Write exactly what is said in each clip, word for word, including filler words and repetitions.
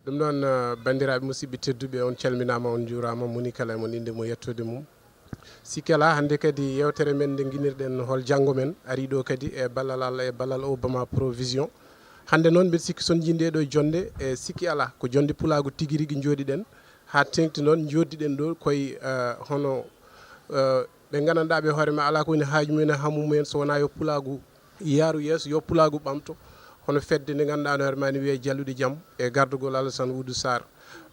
Ɗum noon, eh, banndiraaɓe musidɓe tedduɓe, on calminaama, on njuuraama, moni kala e mon innde mum, yettoode mum. Sikki alaa, hannde kadi yeewtere men nde nginirɗen hol janngo men, ari ɗo kadi e ballal Allah, e ballal Obama Provision. Hannde noon, mbeɗa sikki so on njii nde ɗo jonnde, e sikki alaa, ko jonnde pulaagu tigi rigi njooɗiɗen, haa teeŋti noon njooɗiɗen ɗo koye, eh, hono, eh, ɓe nganndanɗaa ɓe hoore ma alaa ko woni haaju mumen e hammu mumen so wonaa yo pulaagu yaaru yeeso, yo pulaagu ɓamto, hono fedde nde ngannduɗaa no hoore ma ne wiyee Jalluɗi Jam e gardugol Alassane Oudou Sarr.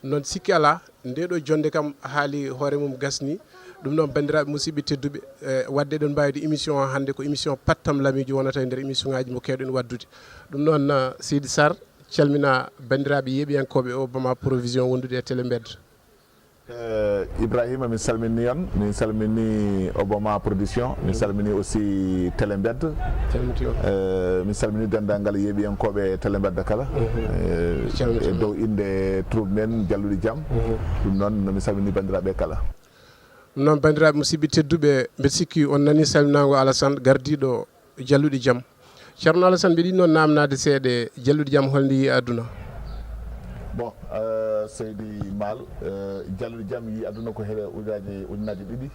Noon sikki alaa, nde ɗo jonnde kam haali hoore mum gasni. Ɗum noon, banndiraaɓe musidɓe tedduɓe, e, waɗde eɗen mbaawi wiide émission o hannde ko émission Pattam Lamiijo wonata e nder émission ngaaji mo keewɗen waɗdude. Ɗum noon, eh, Seydi Sarr, calmina banndiraaɓe yeeɓiyankooɓe Obama Provision wondude e Télé Mbedda. Eh, Ibrahima, min salmini on, min salmini Obama Production, min salmini aussi Télé Mbedda. Eh, min salmini denndaangal yeeɓiyankooɓe Télé Mbedda kala. Eh, e dow innde troupe men Jalluɗi Jam. Ɗum noon, min salmini banndiraaɓe kala. Ɗum noon, banndiraaɓe musidɓe tedduɓe, mbeɗa sikki on nani salminaango Alassane, gardiiɗo Jalluɗi Jam. Ceerno Alassane, mbeɗa yiɗi noon naamnaade seeɗa, Jalluɗi Jam holndi yii aduna? Bon, eh, Seydi Maal, eh, Jalluɗi Jam yii aduna ko he ujunaaji, ujunaaji ɗiɗi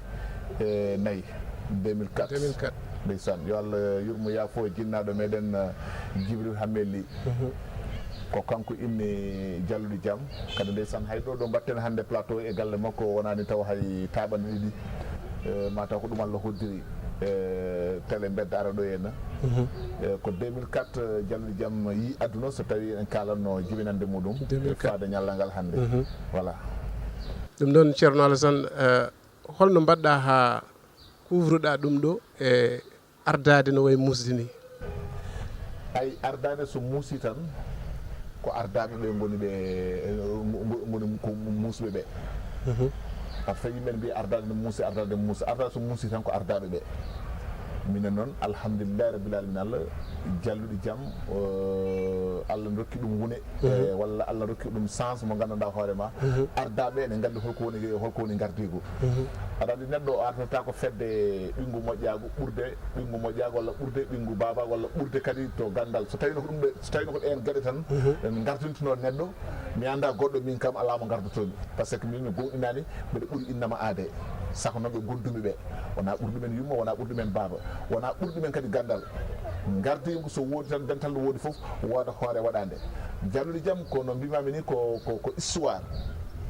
e nayi, deux mille quatre. Deux mille quatre. Ndeysaan, yo Allah yurmo yaafo jinnaaɗo meɗen, eh, Jibril Hammeli. Ko kanko inni Jalluɗi Jam. Kadi ndeysaan, hay ɗo ɗo mbaɗten hannde plateau e galle makko wonaani taw hay taaɓanɗe ɗiɗi. Eh, mataw ko ɗum Allah hoddiri, eh, Télé Mbedda ara ɗo henna. Eh, ko deux mille quatre, eh, Jalluɗi Jam yii aduna, so tawi en kaalanno jibinande muɗum. Deux mille quatre. Faade ñallal ngal hannde. Voilà. Ɗum noon, Ceerno Alassane, eh, holno mbaɗɗa haa kuwruɗa ɗum ɗo e ardaade no wayi muusde ni? Ay, ardaade so muusi tan, ko ardaaɓe ɓe ngoni ɓe, eh, ngo-, ngoni ko muusɓe ɓe. Parfois yimɓe ne mbiya ardaade ne muusi, ardaade ne muusi. Ardaade so muusi tan ko ardaaɓe ɓe. Minen noon, alhamdulillahi rabbil alamin, Allah, Jalluɗi Jam, eh, Allah ne rokki ɗum wune, eh, walla Allah rokki ɗum chance mo nganndanɗaa hoore ma. Ardaaɓe ne nganndi holko woni, holko woni ngardiigu. Aɗa anndi neɗɗo o artata ko fedde ɓinngu moƴƴaagu ɓurde ɓinngu moƴƴaagu walla ɓurde ɓinngu baaba walla ɓurde kadi to ganndal. So tawino ko ɗum ɗe, so tawino ko ɗeen geɗe tan, en ngartintuno neɗɗo, mi annda goɗɗo, min kam alaa mo ngardotomi. Par ce que min mi gomɗinani mbeɗa ɓuri innama aade. Saka noon ɓe gondumi ɓe. Wona ɓurɗumen yumma, wona ɓurɗumen baaba, wona ɓurɗumen kadi ganndal. Ngardiigu so woodi tan, dental no woodi fof, wooda hoore waɗande. Jalluɗi Jam ko no mbimami ni ko, ko, ko histoire.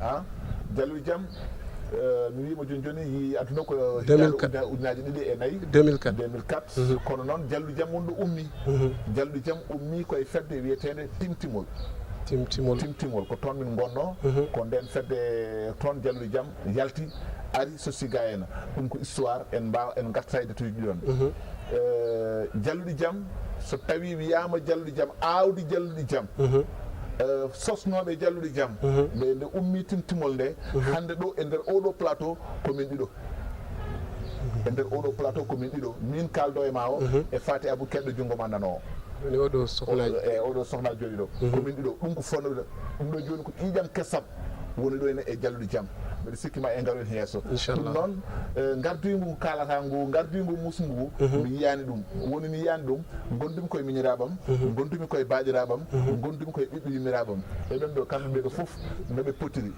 Ha? Jalluɗi Jam, eh, mi wiima joni joni yii aduna ko deux mille quatre. Hitaande ujunaaji ɗiɗi e nayi. Deux mille quatre. Deux mille quatre. Kono noon Jalluɗi Jam won ɗo ummi. Jalluɗi Jam ummi koye fedde wiyeteende Timtimol. Timtimol. Timtimol, ko toon min ngonno. Ko nden fedde toon Jalluɗi Jam yalti, ari, sosi ga en. Ɗum ko histoire, en mbaawa, en ngarta e détail ji ɗon. Eh, Jalluɗi Jam, so tawi wiyaama Jalluɗi Jam, aawdi Jalluɗi Jam, eh, sosnooɓe Jalluɗi Jam, nde, nde ummi Timtimol nde, hannde ɗo e nder oɗo plateau, ko min ɗiɗo. E nder oɗo plateau, ko min ɗiɗo. Min kaaldo e ma o, e Fati Abou keɗɗo junngo ma nano o. Woni oɗo sohna. Oɗo, e oɗo sohna jooɗi ɗo. Ko min ɗiɗo. Ɗum ko fonno, ɗum ɗo jooni ko ƴiiƴam kesam woni ɗo ene e Jalluɗi Jam. Mbeɗa sikki ma en ngaroy heen yeeso. Inchallah. Ɗum noon, eh, ngardiingu kaalata ngu, ngardiingu muusngu ngu, mi yiyaani ɗum. Woni mi yiyaani ɗum, ngondumi koye miñiraaɓam, ngondumi koye baaɗiraaɓam, ngondumi koye ɓiɓɓe yummiraaɓam. E ɓen ɗo, kamɓe ɓe ɗo fof, no ɓe potiri.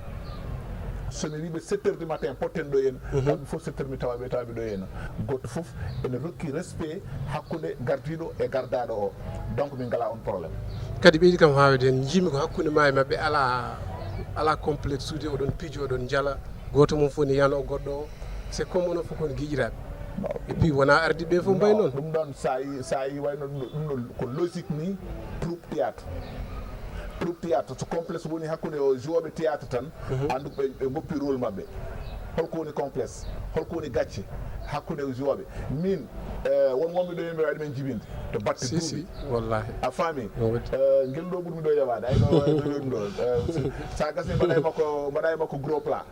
So mi wii ɓe sept heures du matin, potten ɗo en, kamɓe fof sept heures mi tawa ɓe, tawa ɓe ɗo en. Gooto fof ene rokki respect hakkunde gardiiɗo e gardaaɗo o. Donc min ngalaa on problème. Kadi ɓeydi kam haawde heen, njiimi ko hakkunde ma e maɓɓe alaa, alaa complexe suude, oɗon piiji, oɗon njala, gooto mum fof ne yano goɗɗo o. C'est comme onon fof kon giƴiraaɓe. Et puis wonaa ardiiɓe ɓe fof mbayi noon. Ɗum ɗoon, so a yii, so a yii wayno ɗum ɗo, ɗum ɗo ko logique ni, troupe théâtre. Troupe théâtre, so complexe woni hakkunde o joueɓe théâtre tan, anndu ɓe, ɓe ngoppi rôle maɓɓe. Holko woni complexe? Holko woni gacce hakkunde joueɓe? Min, eh, won wonɓe ɗo yimɓe waɗi men jibinde to batte duuɓi. Wallahi. A faami? Eh, ngel ɗo ɓurmi ɗo yawaade. Ay ɗo, ay ɗo, ɗo, eh, sa gasni mbaɗa e makko, mbaɗa e makko gros plan.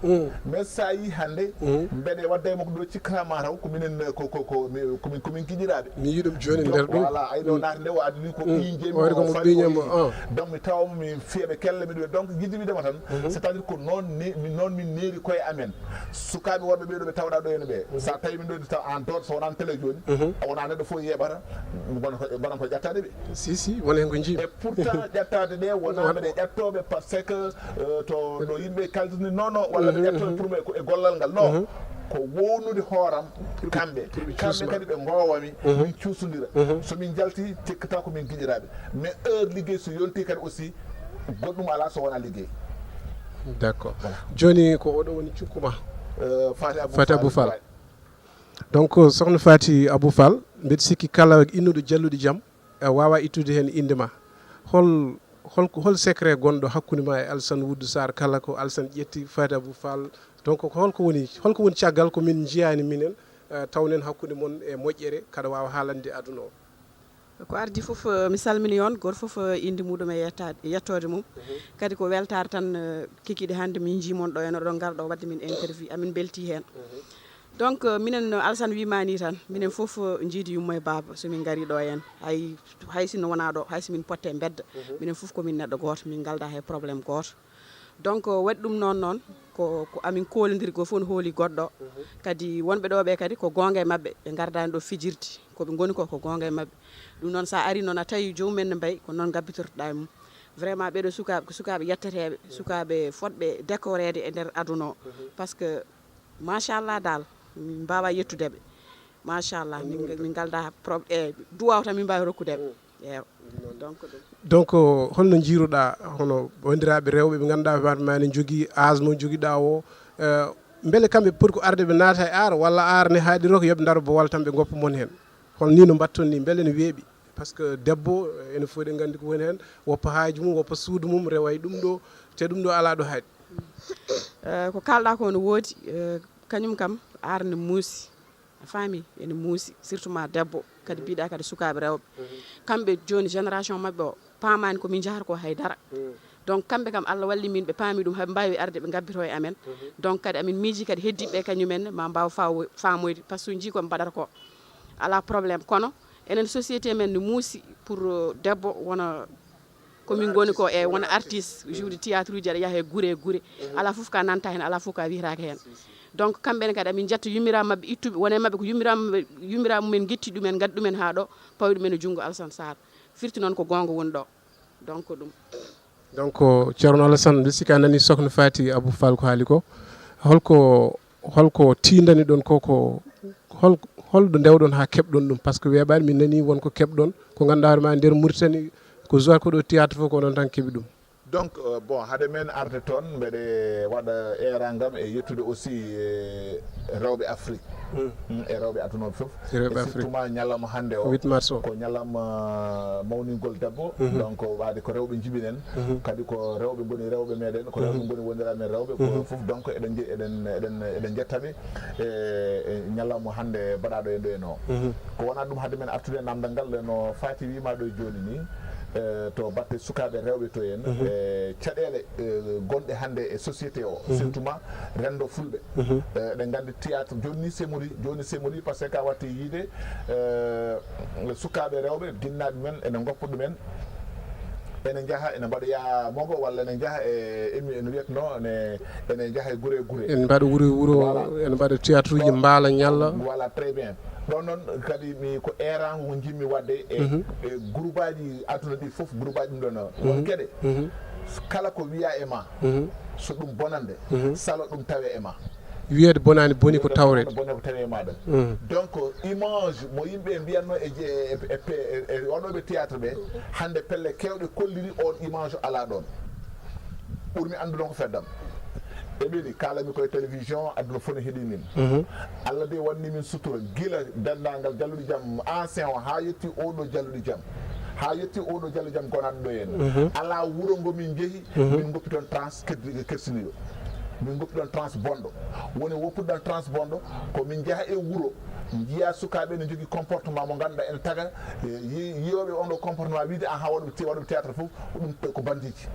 Mais sa yi hannde, mbeɗe wadda e makko ɗo cikkata ma taw ko minen, ko, ko, ko, mi, ko min, ko min giƴiraaɓe. Mi yi ɗum jooni nder ɗum. Voilà, ay ɗo naati nde o addi ni ko ɓiyin jeemi, o fami ko ɓiyin mo. Donc mi tawa mi fiyaɓe kelle mi ɗum. Donc giɗi wiidema tan, c'est-à-dire ko noon ni, mi, noon min neeri koye amen. Sukaaɓe worɓe ɓee ɗo ɓe tawɗa ɗo henne ɓee, so a tawi min Ɗo taw en dehors, so wonaa télé jooni, a wonaa neɗɗo fof yeeɓata, mbonon ko, mbonon ko ƴettaade ɓe. Si, si, won heen ko njii. Et pourtant, ƴettaade ɗe wonaa mbeɗe ƴettooɓe parce que, euh, to, ɗo yimɓe kaldini, non, non, walla ɓe ƴettooɓe pour ɓe ko e gollal ngal. Non, ko wownude hooram, kamɓe. Kamɓe kadi ɓe ngoowami, min cuusondira. So min njalti, tekkata ko min giƴiraaɓe. Mais heure liggey so yonti kadi aussi, goɗɗum alaa so wonaa liggey. D'accord. Jooni ko oɗo woni cukku ma? Euh, Faty Abou Faty Abou Fall. Fall. Donc, sokhna Faty Abou Fall, mbeɗa sikki kala innuɗo Jalluɗi Jam, a waawa ittude heen innde ma. Hol, hol, hol secret gonɗo hakkunde ma e Alassane Wuddu Sarr, kala ko Alassane ƴetti Faty Abou Fall? Donc, ko holko woni, holko woni caggal ko min njiyaani minen, eh, tawnen hakkunde mon e moƴƴere, kaɗa waawa haalande aduna o? Ko ardi fof, eh, mi salmini on, gooto fof, eh, innde muɗum e yettaade, yettoode mum. Kadi ko weltaare tan, eh, kikiiɗe hannde min njii mon ɗo, en oɗon ngar ɗo waɗde min interview, amin mbelti heen. Donc, eh, minen no Alassane wiima ni tan, minen fof, eh, njiidi yumma e baaba, so min ngari ɗo en. Hay, hay si no wonaa ɗo, hay si min potte mbedda, minen fof ko min neɗɗo gooto, min ngalda hay problème gooto. Donc, waɗi ɗum noon, noon ko, ko amin koolondiri, gooto fof no hooli goɗɗo. Kadi wonɓe ɗo ɓe kadi ko goonga e maɓɓe, ɓe ngardaani ɗo fijirde, ko ɓe ngoni ko, ko goonga e maɓɓe. Ɗum noon, so a ari noon, a tawi joomum en no mbayi, ko noon ngabbitortoɗaa e mum. Vraiment, ɓeɗo sukaaɓe, ko sukaaɓe yetteteeɓe, sukaaɓe fotɓe décoreede e nder aduna o. Parce que, machallah dal, min mbaawa yettude ɓe. Machallah, min, min ngalda prob-, e duwaaw tan min mbaawi rokkude ɓe. Eewa. Donc, ɗum. Donc, holno njiiruɗaa hono banndiraaɓe rewɓe ɓe ngannduɗaa hoore ma ne njogii âge mo njogiɗaa o, eh, mbele kamɓe poti ko arde ɓe naata e aar, walla aar ne haaɗi rok, yoɓe ndaro bowal tan ɓe ngoppa mon heen? Hol ni no mbatton ni, mbele ne weeɓi? Parce que debbo, ene foti nganndi ko woni heen, woppa haaju mum, woppa suudu mum, rewa e ɗum ɗo, te ɗum ɗo alaa ɗo haaɗi. Eh, ko kaalɗaa ko no woodi, eh, kañum kam aar ne muusi. A faami? Ene muusi, surtout ma debbo, kadi mbiɗa kadi sukaaɓe rewɓe. Kamɓe jooni génération maɓɓe o, paamaani ko min njahata ko hay dara. Donc kamɓe kam Allah walli min, ɓe paami ɗum, haɓe mbaawi arde ɓe ngabbito e amen. Donc kadi amin miiji kadi heddiiɓe kañum en ma mbaaw faawo-, faamoyde, parce que so njii ko ɓe mbaɗata ko alaa problème. Kono enen société men ne muusi pour, euh, debbo wona ko min ngoni ko e wona artiste, jouer théâtre uji, aɗa yaha e gure e gure. Alaa fof ka nanta heen, alaa fof ka wiyetaake heen. Donc kamɓe ne kadi amin njetta yummiraaɓe maɓɓe ittuɓe, wona e maɓɓe ko yummiraaɓe maɓɓe, yummiraaɓe mumen ngetti ɗumen, ngaddi ɗumen haa ɗo, pawi ɗumen e junngo Alassane Sarr. Firti noon ko goonga woni ɗo. Donc ɗum. Donc, Ceerno Alassane, mbiɗa sikki a nanii sokhna Faty Abou Fall ko haali ko. Holko, holko tiindani ɗon ko, ko hol, holɗo ndewɗon haa keɓɗon ɗum? Parce que weeɓaani, min nanii won ko keɓɗon, ko ngannduɗaa hoore ma nder Mauritanie, ko soit ko ɗo théâtre fof ko onon tan keɓi ɗum. Donc, euh, bon, hade men arde toon, mbeɗe waɗa eeraango am e yettude aussi, eh, rewɓe Afrique. Mm, e rewɓe aduna o fof. E rewɓe Afrique. Et surtout ma ñalawma hannde o. Huit mars o. Ko ñalawma mawningol debbo. Donc, waade ko rewɓe njibinen. Kadi ko rewɓe ngoni rewɓe meɗen, ko rewɓe ngoni wondiraaɓe men rewɓe, ko fof. Donc, eɗen nje-, eɗen, eɗen, eɗen njetta ɓe e, e ñalawma hannde mbaɗaaɗo e ɗo en o. Ko wonaa ɗum hade men artude e namdal ngal, no Faty wiima ɗo e jooni ni, eh, to batte sukaaɓe rewɓe to en, eh, caɗeele, eh, gonɗe hannde e société o, surtout ma renndo fulɓe. Eh, eɗen nganndi théâtre, jooni ni Semouri, jooni Semouri, parce que ka watti yiide, eh, sukaaɓe rewɓe, jinnaaɓe men, ene ngoppa ɗumen, ene njaha, ene mbaɗoya mogo, walla ene njaha e, emi, ene wiyatno, ene, ene njaha e gure e gure. Ene mbaɗa wuro e wuro, voilà. Ene mbaɗa théâtre uji, mbaala, ñalla. Voilà, très bien. Ɗon noon kadi mi ko eeraango ko njimmi waɗde e, e groupe aji aduna ɗi fof, groupe aji ɗum ɗon. Won geɗe. Kala ko wiya e ma, so ɗum bonande, salo ɗum tawe e ma. Wiyeede bonaani, boni ko tawreede. Boni ko tawe e maɗa. Donc, image mo yimɓe mbiyatno e, e, e, e, e waɗooɓe théâtre ɓe, hannde pelle keewɗe kolliri on image alaa ɗon. Ɓurmi anndude ko feddam. E ɓeni, kaalami koye télévision, aduna fof ne heɗi min. Allah de wanni min sutura, gila denndaangal Jalluɗi Jam, ancien o, haa yetti oɗo Jalluɗi Jam. Haa yetti oɗo Jalluɗi Jam gonaaɗo ɗo en. Alaa wuro ngo min njehi, min ngoppi toon trans keddi-, kersiniiɗo. Min ngoppi ɗoon trans bonɗo. Woni woppude ɗoon trans bonɗo, ko min njaha e wuro, njiya sukaaɓe ne njogii comportement mo ngannduɗaa ene taga, e, yi-, yiyooɓe on ɗo comportement, wiide, "Aha, waɗuɓe te-, waɗuɓe théâtre fof, ko ɗum te-, ko bandiiji."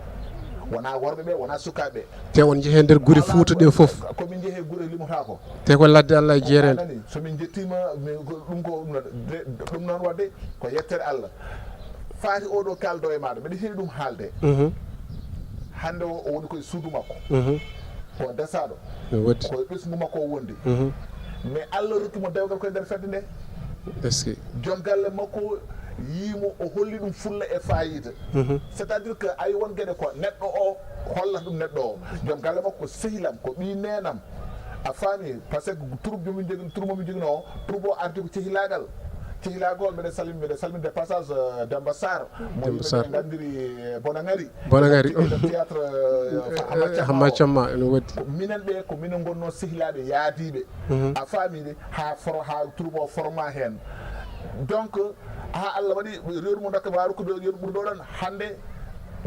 Wonaa worɓe ɓe, wonaa sukaaɓe ɓe. Te on njehe nder gure Fuuta ɗe fof. Ko min njehe gure limotaako. Te ko ladde Allah e jeereende. A nani, so min njettiima, min, ko, ɗum ko, ɗum noon, de, ɗum noon waɗde ko yettere Allah. Faati oɗo kaaldo e maaɗa, mbeɗa heewi ɗum haalde. Hannde o, o woni koye suudu makko. Ko desaaɗo. No woodi. Koye ɓesngu makko o wondi. Mais Allah rokki mo dewgal koye nder fedde nde. Est-ce que? Joom galle makko yii mo, o holli ɗum fulla e fayida. Mhm. C'est-à-dire que ay won geɗe ko neɗɗo o hollata ɗum neɗɗo o. Joom galle makko ko sehilam, ko ɓii neenam. A faami? Parce que troupe jomi jogino, troupe momi jogino o, troupe o ardi ko cehilaagal. Cehilaagal, mbiɗa salmi, mbiɗa salmi de passage, euh, Demba Sarr. Mo Demba yimɓe Sarr ɓe nganndiri, euh, Bonangari. Bonangari. Théâtre, euh, Hamma Camma o. Hamma Camma, ene woodi. Ko minen ɓe, ko minen ngonnoo sehilaaɓe yaadiiɓe. Mhm. A faami de, haa foro-, haa troupe o forma heen. Donc, haa Allah waɗi, rewru mo dokke waaru ko ɗo, yeru ɓuri ɗo ɗon. Hannde,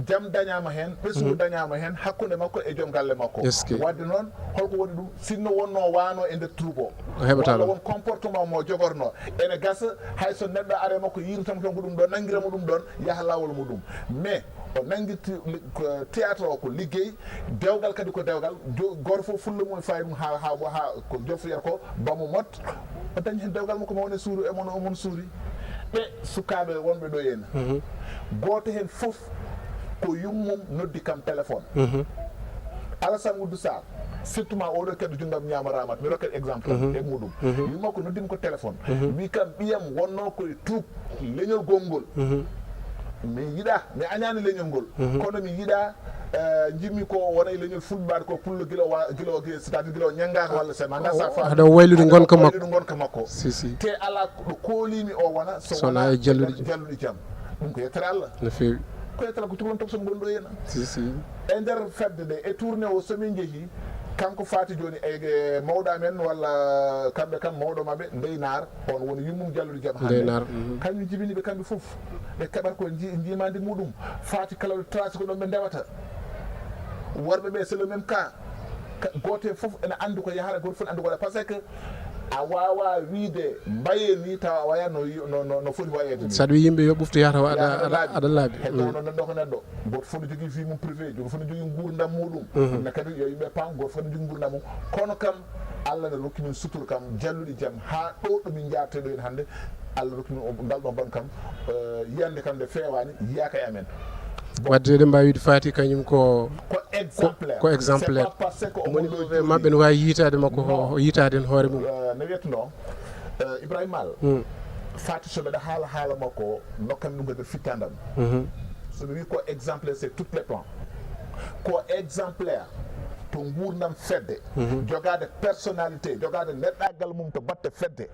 jam dañaama heen, ɓesngu dañaama heen, hakkunde makko e joom galle makko. Est-ce que? Waɗde noon, holko woni ɗum? Sinno wonnoo waano e nder troupe o. O heɓataa walla ɗum. Won comportement mo jogorno. Ene gasa, hay so neɗɗo are makko yiiritama toon ko ɗum ɗo, nanngiramo ɗum ɗon, yaha laawol muɗum. Mais, o nanngirti li-, ko théâtre o ko liggey, dewgal kadi ko dewgal, jo-, gooto fof fulla mum e faayi ɗum haa, haa, haa ko joom fiyata ko, bamo mot, o dañi heen dewgal makko mo woni suuru e mon, o mon suuri. Ɓe sukaaɓe wonɓe ɗo heen, mhm, gooto heen fof ko yummum noddi kam téléphone. Mhm. Alassane Wuddu Sarr, surtout ma oɗo keddo junngam ñaamo Ramat, mi rokkat exemple, mhm, e muɗum. Mhm. Yumma ko noddimi ko téléphone. Mhm. Wi kam ɓiyam wonno koye troupe leñol gongol. Mhm. Mi yiɗa, mi añani leñol ngol. Mhm. Kono mi yiɗa, eh, jimmi ko wona e leñol fulɓe mbaɗa ko pullo gila wa-, gila o, c'est-à-dire gila o ñanngaka walla c'est nanga sa fa. Haɗa waylude gonka makko. Waylude gonka makko. Si, si. Te ala ɗo koolimi o wona so wona e jalluɗi jam. Jalluɗi jam. Ɗum ko yettere Allah. No feewi. Ko yettere Allah ko cukalon tokson gonɗo hena. Si, si. E nder fedde nde, e tournée o, so min njehi, kanko Fati joni e, e mawɗo amen walla kamɓe kam mawɗo maɓɓe, Ndeynaar, on woni yummum Jalluɗi Jam hannde. Ndeynaar, mhm. Kañum jibini ɓe kamɓe fof. Ɓe keɓat ko nji-, njimandi muɗum. Fati kala ɗo tracé ko ɗon ɓe ndewata. Worɓe ɓe, c'est le même cas. Ka-, gooto heen fof ene anndi ko yahata, gooto fof ene anndi ko waɗa. Parce que a waawaa wiyde mbayee nii tawa a wayaani no, no, no, no foti wayeede nii. Saɗa wiya yimɓe yo ɓuftu yahata o aɗa, yahata aɗa, laabi. Aɗa laabi. Heddo, mm, noon neɗɗo ko neɗɗo. Gooto fof ne jogii vie mum privé, gooto fof ne jogii nguurndam muɗum. Mhm. Ɗum ne kadi yo yimɓe paam, gooto fof ne jogii nguurndam mum. Kono kam, Allah ne rokki min sutura kam, Jalluɗi Jam, haa ɗo ɗo min njaartee ɗo heen hannde, Allah rokki min o, ngal ɗo ban kam, eh, yiyannde kam nde feewaani, yiyaaka e amen. Bon. Wadde eɗen mbaawi wiide Fati kañum ko, ko, ko exemplaire. Ko exemplaire. C'est pas parce que o woni ɗo e maɓɓe ne waawi yiitaade makko, non, o yiitaade heen hoore mum. Eh, no wiyetnoo, eh, Ibrahima Al, hmm, Fati so mbeɗa haala haala makko, nokkan ɗum ko nder fittaandam. Mhm. So mi wii ko exemplaire, c'est tous les plans. Ko exemplaire to nguurndam fedde, mhm, jogaade personnalité, jogaade neɗɗaagal mum to batte fedde,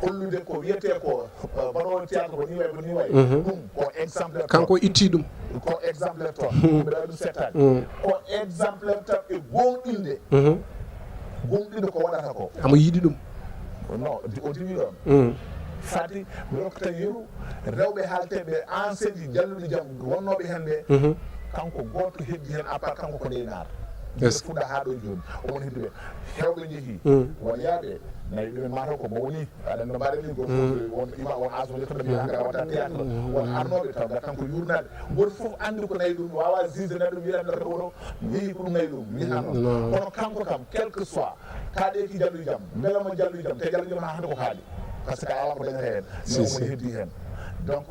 hollude ko wiyetee ko, eh, mbaɗoowo théâtre ko ni wayi, ko ni wayi. Mhm. Ɗum ko exemplaire. Kanko toon itti ɗum. Ko exemplaire toon. Mhm. Mbiɗa waɗi ɗum settaade. Mhm. Ko exemplaire tan e gooŋɗinde. Mhm. Gooŋɗinde ko waɗata ko. Amo yiɗi ɗum. Non, di-, o diwi ɗoon. Mm. Fati, mi rokkata yeru, rewɓe haalteeɓe, ancienji Jalluɗi Jam, wonnooɓe heen ɓe, mhm, kanko gooto heddi heen, à part kanko ko Ndeynaar. Yes. Fuɗɗa haa ɗo jooni, omo heddi ɓe. Heewɓe njehii, mm, won yaaɓe, nayi ɗumen mataw ko mawni, aɗa anndi no mbaɗen ni, gooto, mm, fof won ima, won âge mo yettude, mbiya, mm, hannde a waɗata théâtre, mm, won arnooɓe, taw ngartan ko yuurnaade. Gooto fof anndi ko nayi ɗum, waawa juge neɗɗo, wiya neɗɗo oɗo, yehi ko ɗum nayi ɗum, mi hano. Non. Kono kanko kam, quel que soit, Kaɗeeki Jalluɗi Jam, mbela mo Jalluɗi Jam, te Jalluɗi Jam haa hannde ko kaali. Parce que a alaa ko dañata heen. Si, mais si. Omo heddi heen. Donc,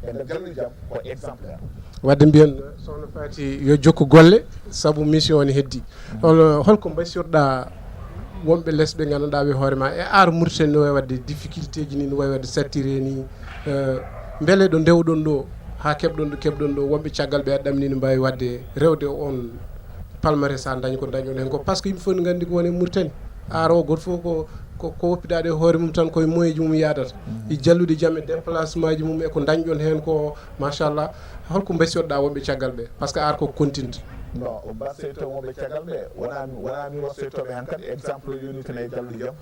e nder Jalluɗi Jam, ko exemplaire. Wadde mbiyen, sohna Fati, yo jokku golle, sabu mission o ne heddi. Mm. Hol-, holko mbaysirɗa wonɓe les ɓe ngannduɗaa ɓe hoore ma, e ar Mauritanie no wayi wadde difficulté ji ni, no wayi wadde sattiré ni, eh, mbele ɗo ndewɗon ɗo, haa keɓɗon ɗo keɓɗon ɗo, wonɓe caggal ɓe aɗa ɗamini no mbaawi wadde rewde on palmarès, haa dañi ko dañɗon heen ko, parce que yimɓe fof ne nganndi ko woni e Mauritanie. Ar o, gooto fof ko, ko, ko woppidaade e hoore mum tan, koye moyeeji mum yaadata. Mhm. E Jalluɗi Jam e déplacement ji mum e ko dañɗon heen ko, machallah. Holko mbasiyoɗaa wonɓe caggal ɓe? Parce que ar ko continue. Non, o mbasiyto wonɓe caggal ɓe, wonaa, wonaa mi wasiytooɓe heen kadi, exemple yoni tan e Jalluɗi Jam.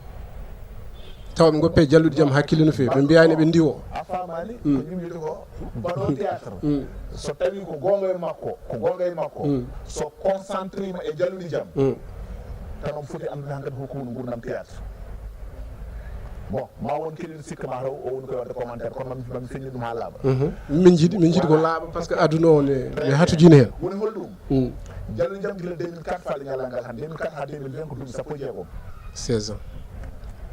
Tawa ɓe ngoppe Jalluɗi Jam hakkille no feewi, ɓe mbiyaani ɓe ndiwo. A faamaani? Mm. Ko ɗum wiyata ko mbaɗo théâtre. Mm. So tawii ko goonga e makko, ko goonga e makko, mm, so concentré ma e Jalluɗi Jam, mm, tan omo foti anndude hankadi holko woni nguurndam théâtre. Bon, ma won keɗiiɗo sikka ma taw o woni koye waɗde commentaire, kono mami, mami feññi ɗum haa laaɓa. Mhm. Min njiɗi, min njiɗi ko laaɓa, parce que aduna o ne, ne hatujini heen. Woni hol ɗum? Mm. Jalluɗi Jam gila deux mille quatre faade ñalawma ngal hannde, deux mille quatre haa deux mille vingt ko duuɓi sappo e jeegom. Seize ans.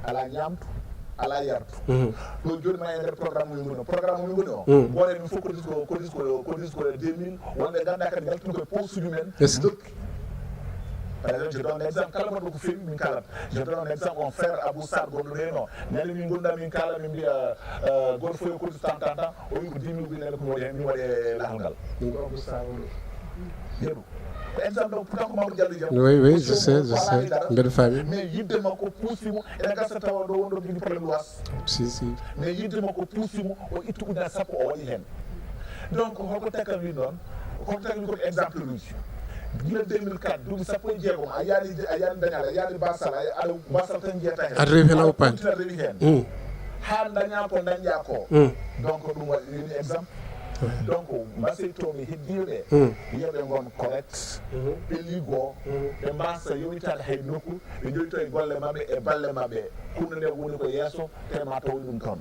Alaa ñaamdu, alaa yardu. Mhm. Ɗo jooni ma e nder programme mo min ngoni o. Programme mo min ngoni o. Mm. Mboɗo min fof ko disque, ko disque, ko disque deux mille, wonɓe ngannduɗaa kadi njaltini koye poche uji men. Yes. Ndokki. Par exemple, je donne un exemple, kala mbaɗɗo ko feewi min kaalata. Je donne un exemple, on frère Abou Sarr gonɗo ɗo heno. Nani min gonda min kaala min mbiya, euh, goto fof yo kollitu tan tan tan, o wi ko dix mille ɓe nani ko mi waɗi hen, mi waɗi e lahal ngal. Ɗum ko Abou Sarr woni. Yeru. Ko exemple ɗo pourtant ko Mamadou Diallo Diallo. Oui, oui, je sais, je sais. Mbeɗa faami. Mais yidde makko puusi mo, ene gasa tawa ɗo wonɗo jogii problème luwas. Si, si. Mais yidde makko puusi mo, o itti ujunaaji sappo o waɗi hen. Donc holko tekka wi noon? Holko tekka wi ko exemple uji? Gila deux mille quatre, duuɓi sappo e jeegom, a yaani, a yaani dañal, a yaani basal, a, aɗa basal tan jeyata hen. Aɗa rewi hen a uppaani. Aɗa rewi hen. Mm. Ha daña ko dañƴa ko. Mm. Donc ɗum waɗi woni exemple. Donc mbasiyto mi heddiiɓe ɓe, mm, yo ɓe ngon correct, mhm, ɓe ligo, mhm, ɓe mbasa yowitaade hay nokku, ɓe jowito e golle maɓɓe e balle maɓɓe. Kunde nde woni ko yeeso, te ma tawoy ɗum toon.